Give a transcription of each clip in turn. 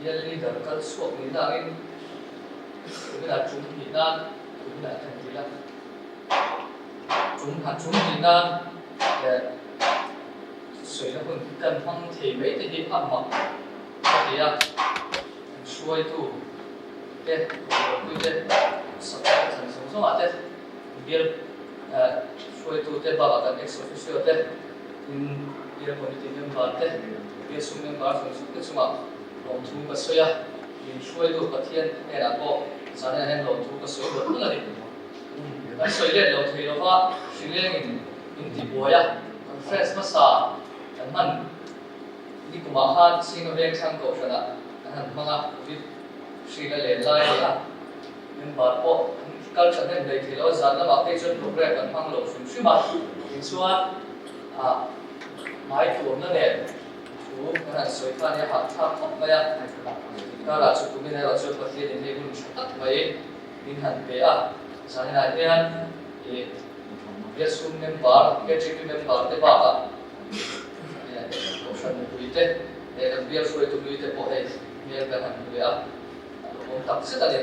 Bial leader kal chhuak ni nangin kuminah tum hnih nan kuminah kan ti la. Tum han tum hnih nan sawina hun kan hmang thei mai te hi a mak ka ti a. Kan hruaitu te, rawngbawlpui te, sakhaw chan zawng zawngah te bial hruaitu te bakah kan ex-officio te, tin bial committee member te, bial sum member zawng zawng te chungah lawmthu ka sawi a, min hruaitu Pathian hnenah pawh zanah hian lawmthu ka sawi mawlh mawlh a ni. Kan sawi let lo thei lova hrilengin min tibuai a, conference hmasa kan hman Nikumah khan Singa Veng Thlang Kohhranah an han hmang a, Covid hri la len lai a ni a, member pawh an kal tha hnem hlei thei lo a, zan lamah phei chuan programme kan hmang lo hrim hrim a, tichuan ah hmai tuamna nen thu kan han sawi kha a nia hahthlak khawp mai a, karah chu kumin erawh chuan Pathianin hei hun tha tak mai min han pe a, zaninah hian ih Biasum member, KTP member te bakah Kohhran mipui te leh kan bial hruaitu nui te pawh hei hmel kan han hmu leh a, a lawmawm tak zet a ni.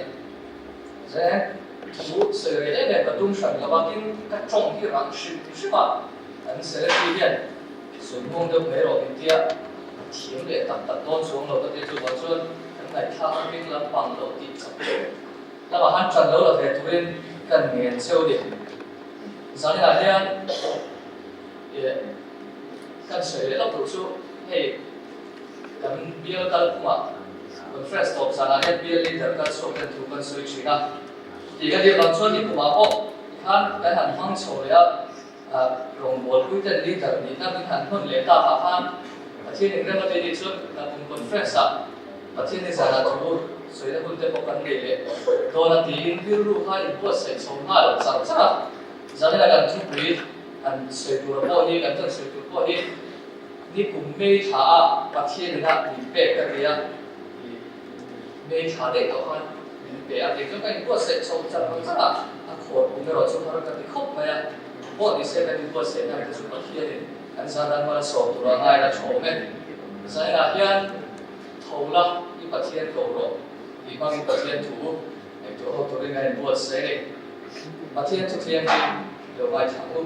Zeng thu sawi rei em em ka tum hran lo a, tin ka tawng hi rang hrim hrim a, kan secretary hian sawi muang deuh mai rawh min tia, ka thiam leh tak tak dawn chuang lo ka tia chuvang chuan kan ngaihthlak a hming lampang loh tih chak deuh lamah han tan lo la ve turin kan ngen cheu a ni. Zaninah hian. Kan sawi leh lawk tur chu hei kan bial kal phungah conference tawp zanah hian bial leader kal chhuak ten thu kan sawi thin a. Tih ka tir vang chuan nikumah pawh tikhan kan han hmang chho leh a, rawngbawlpui ten leader nihna min han hnawn leh takah khan Pathian inrem a tih nih chuan kum conference ah Pathian ni zanah thu sawina hun te pawh kan nei leh dawn a tiin rilru kha inbuatsaih chho nghal char char a. Zanina kan thupui han sawi tur pawh hi, kan chan sawi tur pawh hi ni kum May thla a Pathian ina min pek ka ti a, i May thla daih tawh khan min pe a, kei chuan ka inbuatsaih chho char char a, a khawn kum erawh chu har ka ti khawp mai a, pawh ni se kan inbuatsaih na te chu Pathianin kan zan an mal a sawm tur a ngai la tha awm e. Zaninah hian tho la i Pathian ko rawh tih hmangin Pathian thu Engtuah ho turin a inbuatsaih a ni. Pathian chu thianghlim lo ngaithla ang u.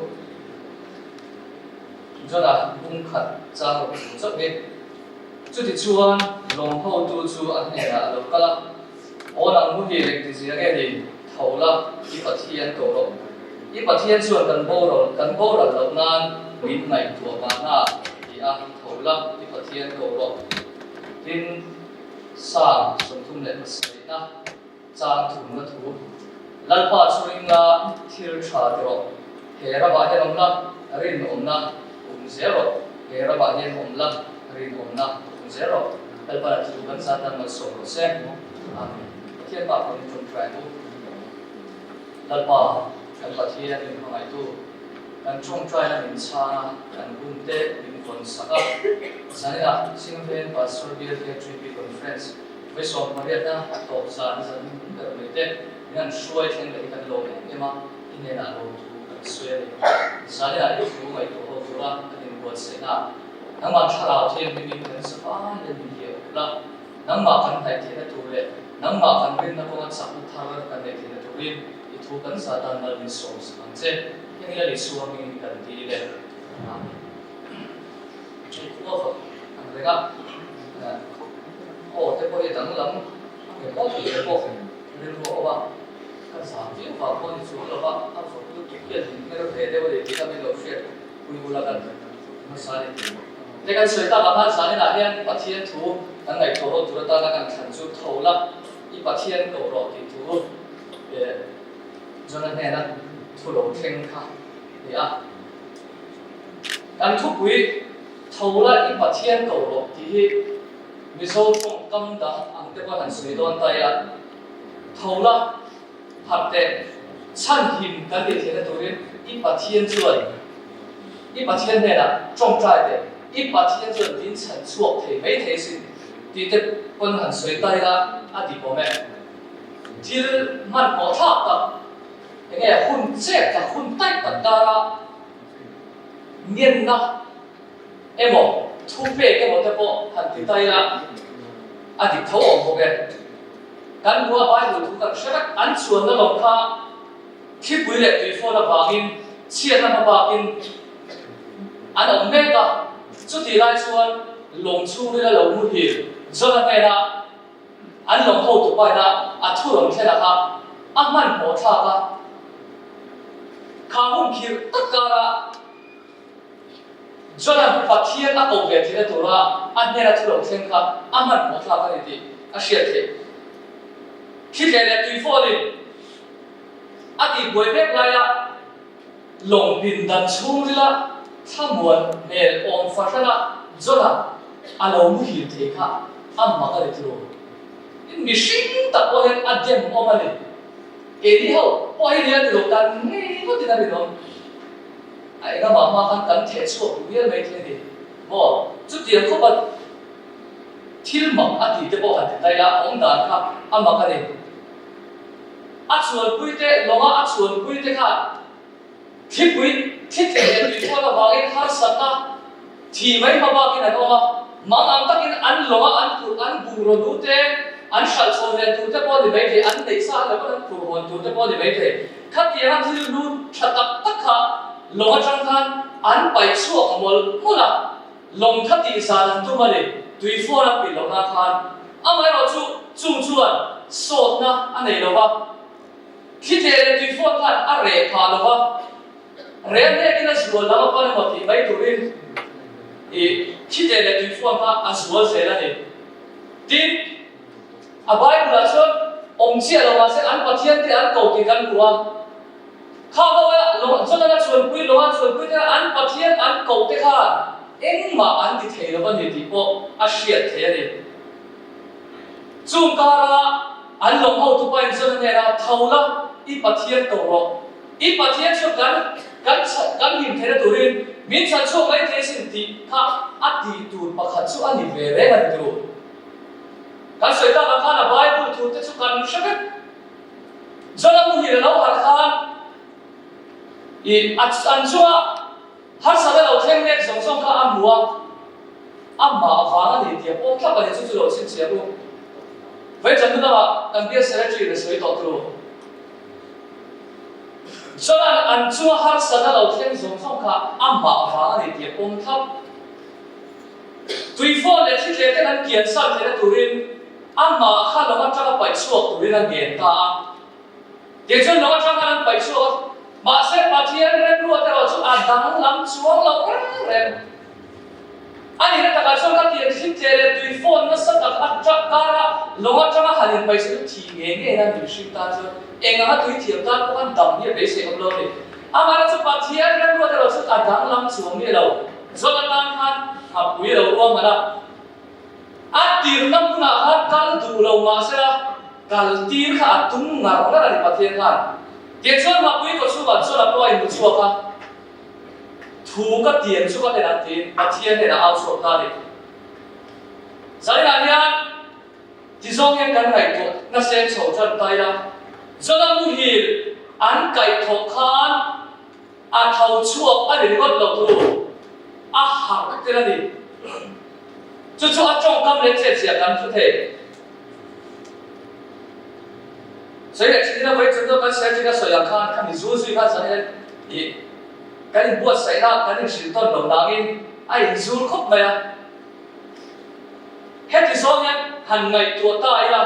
Jonah bung khat chang rawh chu chauh hi. Chutichuan lawng hotu chu a hnenah a lo kal a, Aw nang muhil engtizia nge ni? Tho la, i Pathian ko rawh. I Pathian chuan kan boral kan boral loh nan min ngaihtuah mahna ti a, tho la, i Pathian ko rawh. Tin, Psalm 37. Chang thumna thu, Lalpa chu ring la, thil tha ti rawh. He ramah hian awm la, rinawmna awm zel rawh. He ramah hian awm la, rinawmna awm zel rawh. Lalpa la thu kan zat nan malsawm rawh se. Amen. Pathian pa pawhin tawngtai ang u. Lalpa, kan Pathian min hmangaihtu, kan tawngtaina min chhang a, kan hun te min vawn sak a. Zaninah Singapore Pastor Bial KTP Conference, Vawi pariatna a tawp zan zan hmun ber mai te min han hruai thleng leh hi kan lawm em em a, i hnenah lawmthu kan sawi a ni. Zaninah i thu ngaihtuah ho tura kan inbuatsaihna ah nangmah thlarau thianghlimin kan safai hian min hliah uk la, nangmah kan hnaih theihna tur leh nangmah kan rinna kawnga chakna thar kan neih theihna turin i thu kan zah dan mal min sawm sak ang che. Heng ila Isua hmingin kan ti le. Amen. Hei khua vak ang reng a. Aw te pawh hi danglam a nge maw tih te pawh rilru a awm a, ka zam viau vang pawh a ni chuang lo va, a vawt lutuk hian min hmer ve deuh a ni tih kha min lo hriat pui ula kan hmasa a ni. Te kan sawi tak ang a, zaninah hian Pathian thu kan ngaihtuah ho tur atana kan thlan chu tho la, i Pathian koh rawh tih thu Jona hnena thu lo thleng kha a ni a. Kan thupui Tho la i Pathian ko rawh tih hi Mizo tawngkam dang ang te pawh han sawi dawn ta ila, tho la, harh teh, chhanhim kan nih theihna turin i Pathian chuan i Pathian hnenah tawngtai teh, i Pathian chuan min chhan chhuak thei mai thei sin tih te pawn han sawi ta ila a dik awm e. Thil hmanhmawh thlak tak, enge hun chet tak, hun taih tak dara ngenna emaw thupek emaw te pawh han ti ta ila, A dik tho awm bawk e. Kan hmua Bible thu kan hre vek, an chuanna lawng kha thlipui leh tuifawn avangin chhiatna hma bakin an awm mek a, chutih lai chuan lawng chhungril a lo muhil Jona hnena an lawng hotu paina a thu rawn thlen a kha a hmanhmawh thlak a, kha hun khirh tak kara Jona'n Pathian a koh ve theihna tura a hnena thu lo thleng kha a hmanhmawh thlak a ni tih a hriat theih. Thli leh tuifawlin a tihbuai mek laia lawng pindan chhungrila thlamuan hmel awm fahrana Jona a lo muhil thei kha a mak a ni tilo. Mihring tak pawh hian a dem awm a ni. Keini ho pawh hi nia tilo kan ngei ngawtin a rinawm. A engamah hma khan kan theh chhuak duh hial mai thei a ni maw? Chutiang khawpa thil mak a tih te pawh han ti ta ila, a awm dan kha a mak a ni. A chuanpui te, lawnga a chuanpui te khan thlipui thli tleh leh tui kual avangin harsatna thi mai hma bakin an awm a, mang ang takin an lawnga an phurh an bungraw lu te, an hralh chhawn leh tur te pawh a ni mai thei, an neih sa leh pawn an phurh hawn tur te pawh a ni mai thei. Khatianga thil lu tha tak tak kha lawng atang khan an paih chhuak mawlh mawlh a, lawng kha tih zan an tum a ni, tui fawn a pilh lohna khan. Amaherawh chu chung chuan sawtna a nei lo va, thli tleh leh tui fawn khan a reh phah lo va, rel hnekin a zual lam a pan emaw tih mai turin i thli tleh leh tui fawn kha a zual zel a ni. Tin. A Bible-ah chuan awm chiah lo mahse an Pathian te an ko tih kan hmu a. Kha ho a Jonathan a chuanpui lo a chuanpui te an Pathian an koh te khan engmah an ti thei lo a ni tih pawh a hriat thei a ni. Chung kara an lawm hotu pain Jonathan hnenah tho la i Pathian ko rawh. I Pathian chu kan kan kan hlim theihna turin min chhan chhuak mai thei sin tih kha a tih tur pakhat chu a ni ve reng a ni tur. Kan sawi tak ang khan a Bible thu te chu kan hre vek. Jonah muhil a lo harh khan i an chunga harsatna lo thleng mek zawng zawng kha a hmu a, amah vang a ni tih a pawm thlap a ni chu chu lo chhinchhiah u. Vei chan lamah kan bial secretary in a sawi tawh turu. Jonah an chunga harsatna lo thleng zawng zawng kha amah vang a ni tih a pawm thlap. Tuifawn leh thli tleh ten an kian san theihna turin amah kha lawng atanga paih chhuak turin a ngen ta a. Tichuan lawng atang khan an paih chhuak a, mahse Pathian remruat erawh chu a danglam chuang lo reng reng. A nihna takah chuan ka tiang thli tleh leh tuifawn nasa tak atang kara lawng atanga han inpaih chu thi ngei ngei in an inhrim tan chuan eng anga tui thiam tan pawh khan dam hi a beisei awm lo a ni. Amaherawh chu Pathian remruat erawh chu a danglam chuang miah lo. Zawt atan khan nghapui a lo ruang hman a, a tirhna hmunah khan kal duh lo mah sela kal tir kha a tum ngar ngar a ni Pathian khan. Tichuan nghapui kaw chhungah chuan a pawh a inhmu chhuak a, thu ka tiam chu ka hnenah tiin Pathian hnenah au chhuak ta a ni. Zaninah hian tizawng hian kan ngaihtuah nasa chho tan ta ila, Jona muhil an kaihthawh khan A tho chhuak a ni ringawt lo thu a harh tel a ni. Chu chu a tawngkam leh chet zia kan hmu thei. Sawi leh thin ila vawi chunga kan sawi thin a sawi ang khan khami zu zui khan zan hian ih kan inbuatsaihna kan inhrilh tawn lo nangin a inzul khawp mai a. Heti zawng hian han ngaihtuah ta ila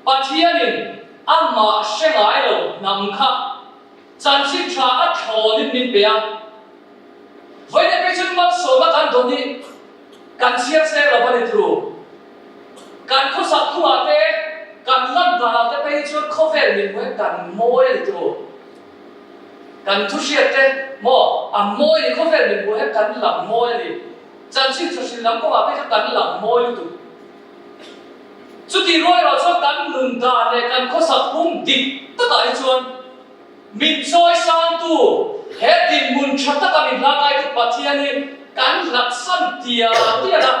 Pathianin amah hre ngai lo hnam kha Chanchin tha a thlawnin min pe a, vawiin phei chuan malsawmna kan dawn hi kan chhiar seng lo va ni turu. Kan khawsak thungah te, kan lan danah te phei hi chuan khawvel min hmuh hian kan mawi a ni turu. Kan thu hriat te maw a mawi a ni, khawvel min hmuh hian kan lang mawi a ni. Chanchin tha hrilh lam kawngah phei chuan kan lang mawi lutuk. Chutih rual erawh chuan kan nun dan leh kan khawsak phung dik takah hi chuan min chawi sangtu, he dinhmun tha taka min hlangaitu Pathian hi kan hlatsan tial tial a,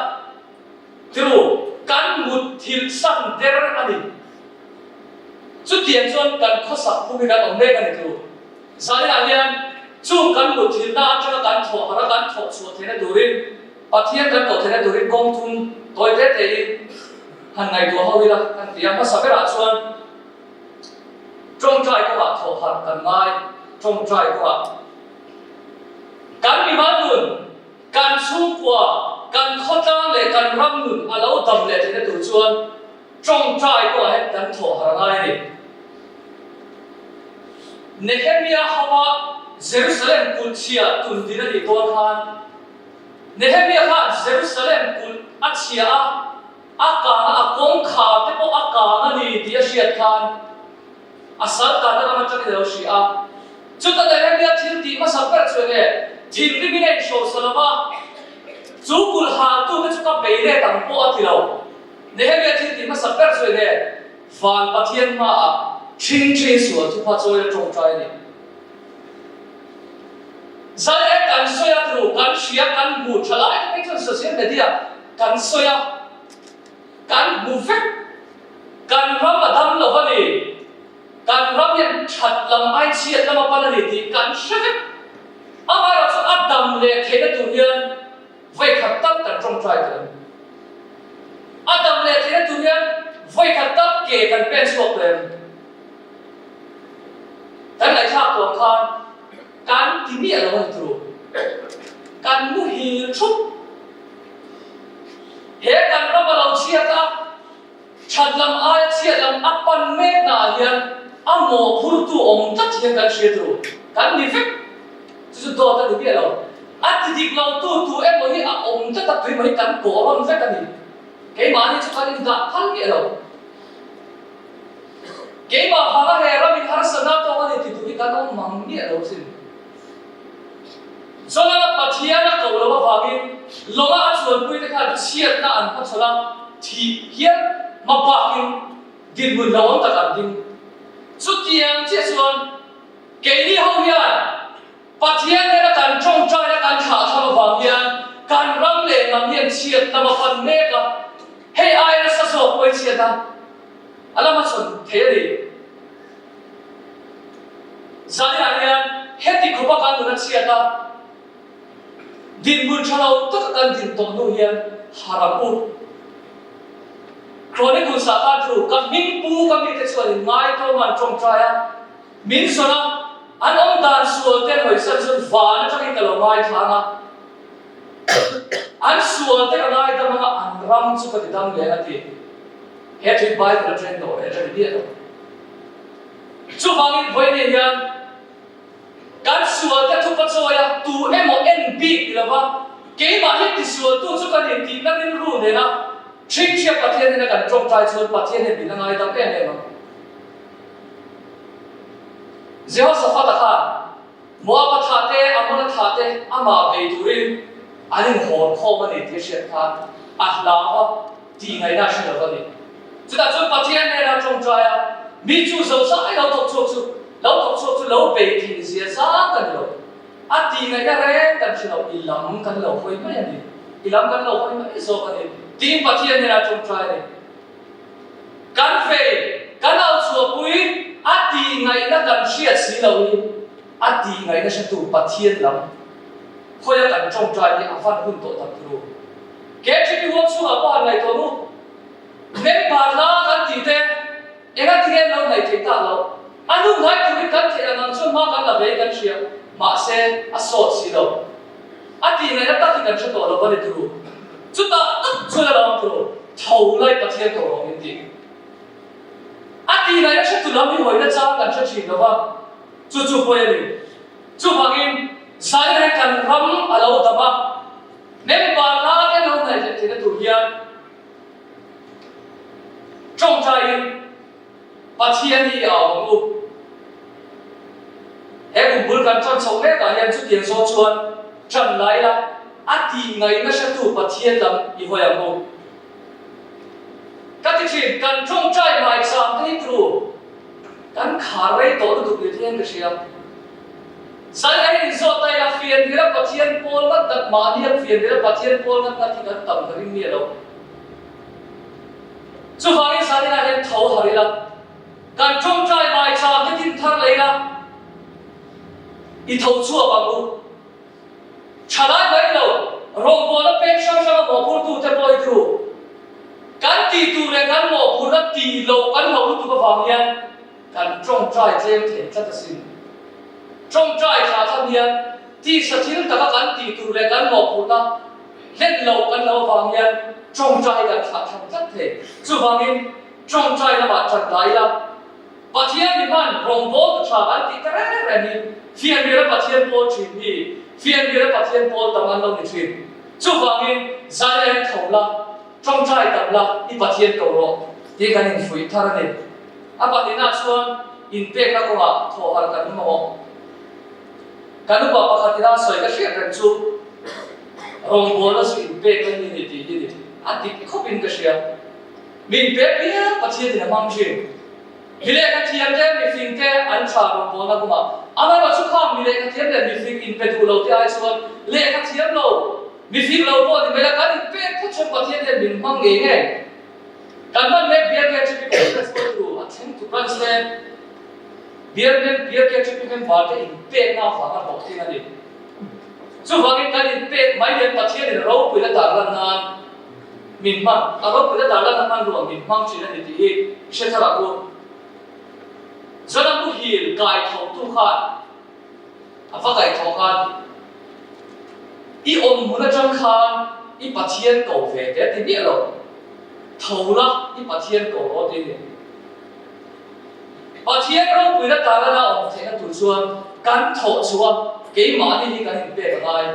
tiru kan mutthilh san der a ni. Chutiang chuan kan khawsak phung hi kan awm mek a ni tiru. Zaninah hian chung kan mutthilhna atanga kan thawh harh a kan thawh chhuah theihna turin Pathian kan koh theihna turin kawng thum tawi te tein. han ngaihtuah ho ila kan ti a. Hmasa berah chuan tawngtai kawngah thawh harh kan ngai, tawngtai kawngah kan mimal nun, kan chhungkua, kan khawtlang leh kan ram nun a lo dam leh theihna tur chuan tawngtai kawngah hian kan thawh harh a ngai a ni. Nehemia hova Jerusalem kulh chhia tun din a nih dawn khan, Nehemia khan Jerusalem kulh a chhia a, a kang a, a kawngkhar te pawh a kang a ni tih a hriat khan a sal tanna ram atangin a lo hria a. Chuta Nehemia thil tih hmasa ber chu enge? Thinrimin a inhrosa lo va, chu kulh haltute chu ka bei let ang pawh a ti lo. Nehemia thil tih hmasa ber chu enge? Van Pathian hmaah ṭhingṭhi sual thupha chawi a ṭawngṭai a ni. Zan e kan sawi a tlu, kan hria, kan hmu ṭha lai te phei chuan social media kan sawi a, kan hmu vek. Kan ram a dam lo a ni, kan ram hian ṭhat lam ai chhiat lam a pan a ni tih kan hre vek. Amaherawhchu a dam leh theihna tur hian Vawi khat tak kan tawngtai tawh em? A dam leh theihna tur hian vawi khat tak ke kan pen chhuak tawh em? Kan ngaihthlak tawh ang khan kan ti miah lo a ni turu. Kan muhil thup. He kan ram a lo chhiat a, that lam aia chhiat lam a pan mek naah hian a mawhphurtu awm tlat hian kan hria turu. Kan ni vek. Chu chu dawt a ni miah lo. A ti dik lo tu tu emaw hi a awm tlat a, tuimaw hi kan kawh rawn vek a ni. Keimahni chu kan indah phal miah lo. Keimah vanga he ram in harsatna tawk a ni ti duh hi kan awm mang miah lo chin. Jonana Pathian a koh loh avangin lawnga a chuanpuite khan chhiatna an hmachhawn a, thih hial hma bakin dinhmun hlauhawm tak an ding. Chutiang chiah chuan keini ho hian Pathian nena kan tawngtaina kan thlah tham avang hian kan ram leh hnam hian chhiat lam a pan mek a, hei aia nasa zawk pawh hi chhiat a a la hmachhawn thei a ni. Zaninah hian heti khawpa kan nun a chhiat a, dinhmun tha lo taka kan din tawh hnu hian harh ang u. Chronicles-ah khan thu, Ka hming pu ka mite chuan in ngaitawm a an tawngtai a, Min sawn a, an awm dan sual te hawisan chuan van atangin ka lo ngaithla ang a, an sual te ka ngaidam ang a, an ram chu ka ti dam leh ang a ti. He thu hi Bible atangin ka awih a ni miah lo. Chuvangin vawiin hian kan sual te thupa chawi a, tu emaw en bik ni lova, keimah hi tisualtu chu ka ni tihna rilru nena Ṭhingṭhia Pathian nena kan ṭawngṭai chuan Pathian hian min la ngaidam em em ang. Jehoshaphat-a khan Moab-a thah te, Ammon-a thah te amah bei turin an inhawn khawm a ni tih a hriat khan a hlau a, tih ngaihna a hre lo a ni. Chutah chuan Pathian hnenah ṭawngṭai a, Mi chu zo zai lo thawk chhuak chu, lo thawk chhuak chu lo bei thei zia zang ka ni lo. A tih ngaihna reng kan hre lo, i lam kan lo hawi mai a ni, i lam kan lo hawi mai zawk a ni, tiin Pathian hnenah ṭawngṭai a ni. Kan fei, kan auchhuahpui, a tih ngaihna kan hriat si lo hi, a tih ngaihna hretu Pathian lam khawia kan tawngtai hi a van hun tawh tak turu. KTP huam chhungah pawh han ngaihtuah mu. Member la kan tih te enga tinge an lo hnaih theih tak loh? A nu hnai turin kan theih ang ang chuan hma kan la ve kan hria, mahse a sawt si lo. A tih ngaihna tak hi kan hre tawh lo va ni turu. Chutah tak chuan a lo awm turu, tho lai Pathian ko rawh min ti. A tih ngaihna hre tu lam hi hawina chang kan hre thin lo va, chu chu pawi a ni. Chuvangin Zion hi kan ram a lo dam a, member la te lo hnaih leh theihna tur hian tawngtaiin Pathian hi a awm ang u. He kum bul kan ṭan chhoh mekah hian chutiang zawng chuan ṭan la ila, a tih ngaihna hretu Pathian lam i hawi ang u. Ka ti ṭhin, kan ṭawngṭai maicham te hi tru kan khar rei tawh lutuk ni hian ka hria. Zai a inzawt ta ila, fianriala Pathian pawl ngat ngat, mahnia fianriala Pathian pawl ngat ngat hi kan tam ka ring miah lo. Chuvangin zaninah hian tho harh ila, kan tawngtai maicham te din thar leh ila, i tho chhuak ang u. Tha lai mai lo, rawngbawlna peng hrang hranga mawhphurtute pawh i tru. Kan tih tur leh kan mawhphurhna tih loh kan hlauh lutuk avang hian kan tawngtai tlem thei tlat asin. Tawngtai thlah thlam hian tisa thil taka kan tih tur leh kan mawhphurhna hlen loh kan hlauh avang hian tawngtai kan thlah thlam tlat thei. Chuvangin tawngtai lamah ṭan dah ila, Pathian mi hman rawngbâwl tu ṭha kan tih ta reng reng hi fianriala Pathian pawl ṭhin hi fianriala Pathian pawl tam an lo ni ṭhin. Chuvangin zai tho la, Ṭawngṭai tam la, i Pathian ko rawh tih kan infuih thar a ni. A pahnihna chuan inpekna kawngah thawhharh kan mamawh. Kan upa pakhat ina sawi ka hriat reng chu rawngbawlna chu inpekna hi a ni tih hi a ni. A dik khawpin ka hria. Mi inpek viau Pathianin a hmang ṭhin. Mi lehkha thiam te, mifing te an ṭha rawngbawlna kawngah. Amaherawhchu khang mi lehkha thiam leh mifing inpe duh lo te ai chuan lehkha thiam lo, Mifing lo pawh ni mai la, kan inpek phawt chuan Pathian hian min hmang ngei ngei. Kan hman mek BRKTP Conference pawh chu a thleng tu branch te BRKTP member te inpekna avanga hlawhtling a ni. Chuvangin kan inpek mai hian Pathian in ropuina tarlan nan min hman, a ropuina tarlan hmanruah min hmang thin a ni tih hi i hre thar ang u. Zana muhil kai thotu khan A va kaihthawh khan i awm hmun atang khan i Pathian ko ve te a ti miah lo. Tho la i Pathian ko rawh ti a ni. Pathian ropuina tarana awm theihna tur chuan kan thawh chhuah keimahni hi kan inpek a ngai.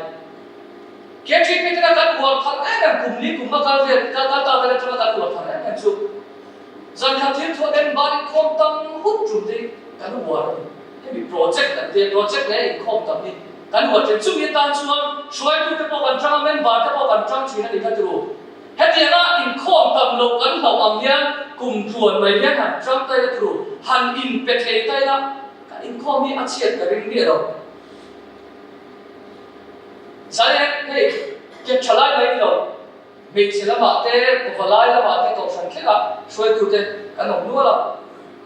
KTP tena kan uar thar em em kum li kum a kal vel kal ta vel atanga kan uar thar em em chu zankhat thil thuah den ban inkhawm tam hut tum te hi kan uar a ni. Hemi project kan tia, project leh inkhawm tam hi kan huat thin. Chumi atan chuan hruaitute pawh kan tang a, member te pawh kan tang thin a ni kha turu. Hetianga inkhawm tam loh kan hlauh ang hian kum tluan mai hian han tang ta ila turu, han inpe thei ta ila kan inkhawm hi a chhiat ka ring miah lo. Zai hei ke tha lai mai ni lo, hmeichhe lamah te, pavalai lamah te kohhran thlengah hruaitute kan awm nual a,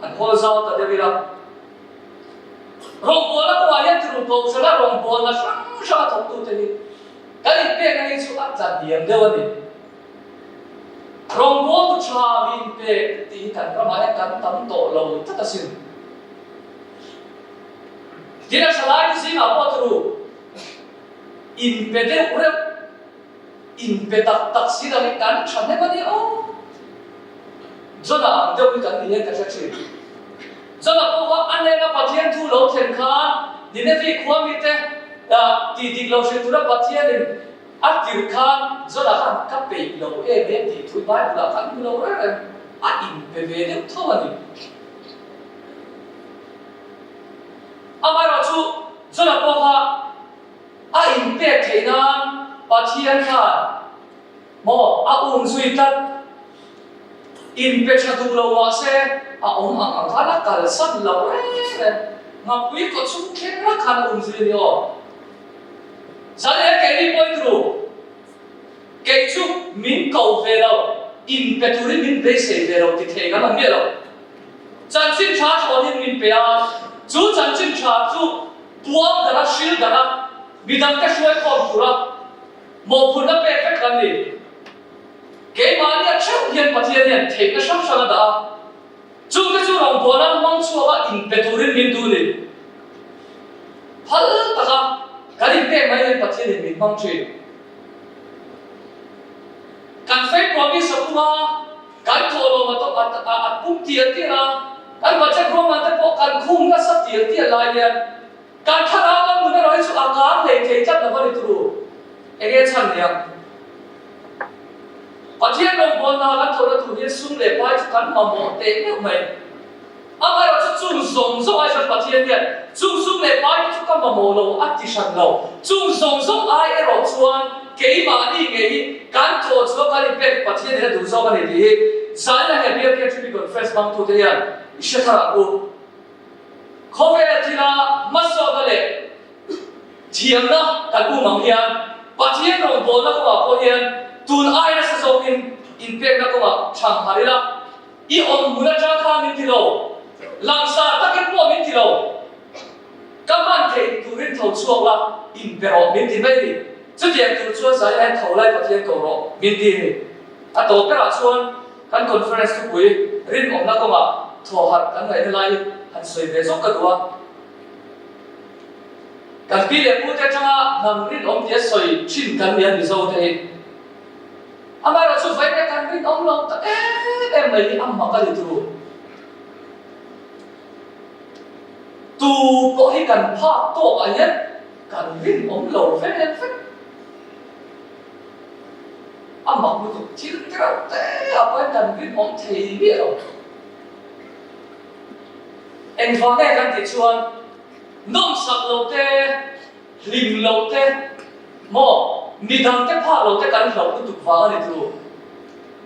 an hawl zau ta deuh ila. Rawngbawlna kawngah hian tirung kohhrana rawngbawlna hrang hranga thawktute hi kan inpekna hi chu a tla hniam deuh a ni. Rawngbawltu tha mi inpek tih hi kan ramah hian kan tam tawh lo tlat asin. Tin a thalaite zingah pawh tiru inpe deuh reuh, inpe tak tak si lo hi kan thahnem a ni aw. Jonah ang deuh hi kan ni hian ka hre thin. Jonah pawh kha a hnena Pathian thu lo thlen khan Nineveh khua mite tih dik lo hrilh tura Pathianin a tirh khan Jonah khan ka peih lo em em tih thu Bible-ah khan hmu lo reng reng a inpe ve deuh tho a ni. Amaherawhchu Jonah pawh kha a inpek theih nan Pathian khan Maw, a um zui tlat. Inpe tha duh lo mah se, a awm ang ang khan a kalsan lo reng reng. Ngapui kaw chung thleng rak khan a um zui a ni aw. Zan he keini pawi turu, kei chu min ko ve lo, inpe turin min beisei ve lo ti thei kan awm miah lo. Chanchin tha thlawnin min pe a, chu chanchin tha chu puang dara, hril dara, midangte hruaikhawm tura, Mawhphurhna pek vek kan ni. Keimahnia theuh hian Pathian hian theihna hrang hrang a dah a, chungte chu rawngbawlna hmang chhuaka inpe turin min duh ni. Phal taka kan inpek mai hian Pathianin min hmang thin. Kan faith promise a pum a, kan thawhlawm a a pum tial tial a, kan budget ruahman te pawh kan khung nasa tial tial lai hian Kan thlarau kan nun erawh hi chu a kang hlei thei tlat lo va ni turu. Enge chhan nia? Pathian rawngbawlna kan thawhna tur hian sum leh pai chu kan mamawh teh meuh mai. Amaherawh chu chung zawng zawng ai chuan Pathian hian chung sum leh pai te chu ka mamawh lo a ti hran lo. Chung zawng zawng ai erawh chuan keimahni ngei hi kan thawh chhuah kan inpek Pathian in a duh zawk a ni tih hi Zaina he BLKTP Conference hmangtute hian i hre thar ang u. Khawvel thila hmasawnna leh thiamna kan um ang hian Pathian rawngbawlna kawngah pawh hian tun ai nasa zawkin inpekna kawngah chhang har ila, i awm hmun atang khan min ti lo, langsar takin pawh min ti lo, ka hman theih turin tho chhuak la, inpe rawh min ti mai a ni. Chutiang tur chuan zai hian tho lai Pathian ko rawh min ti a ni. A tawp berah chuan. Kan conference thupui rinawmna kawngah thawhharh kan ngaihna lai hi han sawi ve zawk ka duh a. Kan pi leh pute atanga hnam rinawm tia sawi thin kan ni a Mizo te hi. Amaherawhchu vawiin kan rinawm lo ta em em mai hi a mak a ni turu. Tu pawh hi kan phak tawk ah hian kan rinawm lo vel vek. A mak lutuk thil tereuh te ah pawh hian kan rinawm thei miah lo. Engvang nge kan tih chuan nawmsak lo te, hlim lo te, maw midang te phak lo te kan hlauh lutuk vang a ni turu.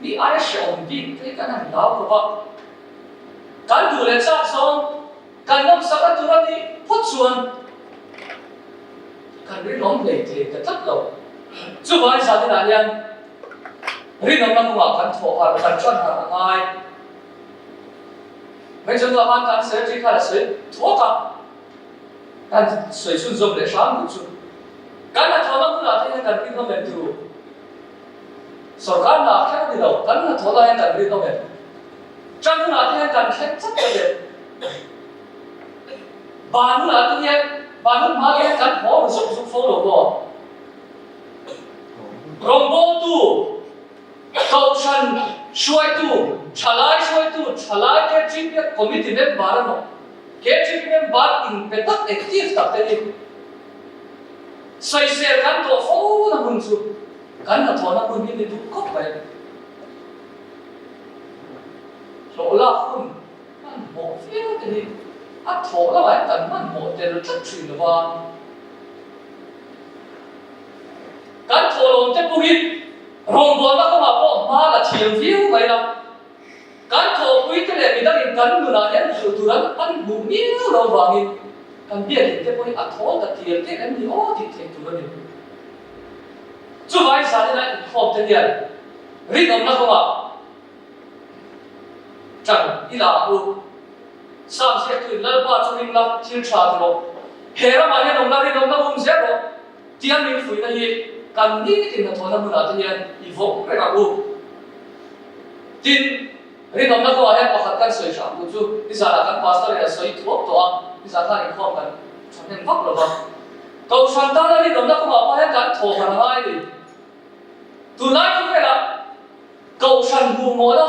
Mi aia hrehawm bik te hi kan han hlau khawp a. Kan duh leh chak zawng kan nawmsak a tur a nih phawt chuan kan rinawm hlei thei ta tlat lo. Chuvangin zaninah hian rinawmna kawngah kan thawh harh, kan ṭan harh a ngai. Hmeichhe nuah khan kan secretary khan a sawi thuak a, kan sawi chhunzawm leh hram duh chu. Kan hnathawhna hmunah te hian kan rinawm em turu? Sorkar hna kher a ni lo, kan hnathawh lai hian kan rinawm em? Ṭan hunah te hian kan thleng chat chat em? Ban hunah te hian, ban hun hma te hian kan haw ru zuk zuk fo lo maw? Rawngbawltu, Kohhran hruaitu, ṭhalai hruaitu, ṭhalai KTP committee member emaw, KTP member inpe tak active tak te hi sawisel kan tawh fo na hmun chu kan hnathawhna hmun hi ni duh khawp mai. Hlawh lak hun hmanhmawh viau te hi a thawh lamah hian kan hmanhmawh tel tlat thin lo va. Kan thawhlawm te pawhin rawngbawlna kawngah pawh hma la thiam viau mai la. Kan thawhpui te leh midangin kan nunah hian hmuh tur an an hmuh miau lo vangin kan biakin te pawhin a thawl ta tial tial em ni aw tih theih tur a ni. Chuvangin zanina inkhawm te hian rinawmna kawngah ṭan i la ang u. Psalm ziaktuin Lalpa chu ring la, thil ṭha ti rawh. He ramah hian awm la, rinawmna um zel rawh tia min fuihna hi kan nitin hnathawhna hmunah te hian i vawng reng ang u. Tin, rinawmna kawngah hian pakhat kan sawi hrang duh chu nizanah kan pastor in a sawi thuap tawh a, nizan khan inkhawm kan ṭhahnem vak lo va. Kohhran tana rinawmna kawngah pawh hian kan thaw harh a ngai a ni. Tunlai khawvelah Kohhran hmuhmawhna,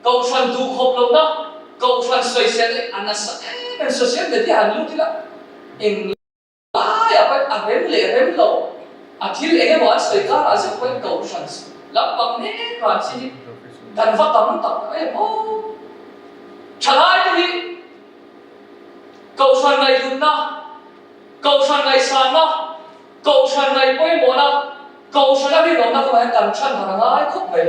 Kohhran duhkhawp lohna, Kohhran sawisel hi a nasa em em. Social media han lut ila eng laiah pawhin a rem leh rem lo, a thil eng emaw an sawi karah zeuh pawhin Kohhran lampang mek ran chi hi kan va tam tak em aw. Thalaite hi Kohhran ngaihhlutna, Kohhran ngaihsanna, Kohhran ngaih pawimawhna, Kohhrana rinawmna kawngah hian kan chhan han a ngai khawp mai.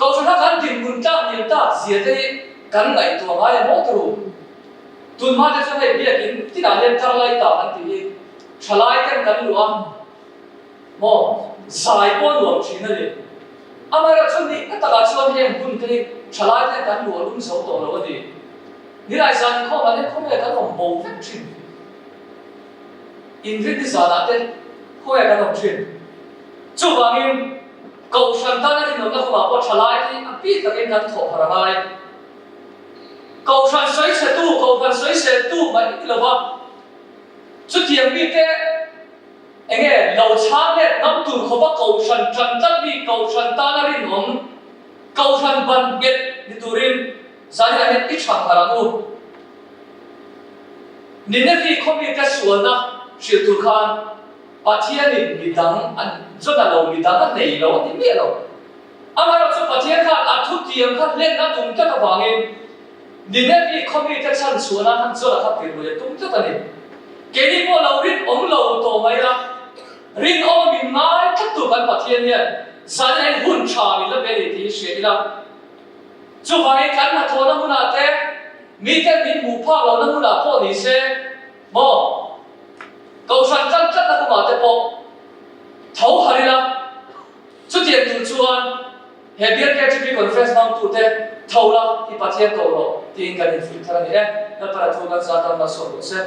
Kohhrana kan dinhmun tlak hniam tak zia te hi kan ngaihtuah ngai a maw turu. Tunhma te chuan hei biakin tinah hian ṭanglai ta kan tih hi ṭhalai ten kan luh a maw zai pawh a nuam ṭhin a ni. Amaherawhchu nihna takah chuan heng hun te hi ṭhalai ten kan luh a lum zo tawh lo a ni. Nilai zan inkhawmah hian khawvel kan awm bo vek thin. Inrinni zanah te khawvel kan awm thin. Chuvangin Kohhran tana rinawmna kawngah pawh thalai te hi a bik takin kan thawh harh a ngai. Kohhran sawichhetu, Kohhran sawiseltu mai ni lova chutiang mite enge lo chhang let ngam tur khawpa Kohhran tan tlat mi, Kohhran tana rinawm, Kohhran ban nghet ni turin Zaninah hian i chhang harh ang u. Ninevi khawmite sualna hrilh tur khan Pathianin midang a zawn a lo, midang a nei lo a ti miah lo. Amaherawhchu Pathian khan a thutiam kha hlen a tum tlat avangin Ninevi khawmite chhan chhuah nan khan zawn a kha tirh lui a tum tlat a ni. Keini pawh lo rinawm lo tawh mai la, rinawm a min ngai tlat tur kan Pathian hian zaninah hian hun tha min la pe a ni tih hi hria ila. Chuvangin kan hnathawhna hmunah te, miten min hmuh phak lohna hmunah pawh ni se, maw, Kohhran tlat tlatna kawngah te pawh tho harh ila, chutiang tur chuan he BLKTP Conference hmangtute tho la i Pathian ko rawh tiin kan infuih thar a ni e. Lalpana thu kan zat a, malsawm rawh se.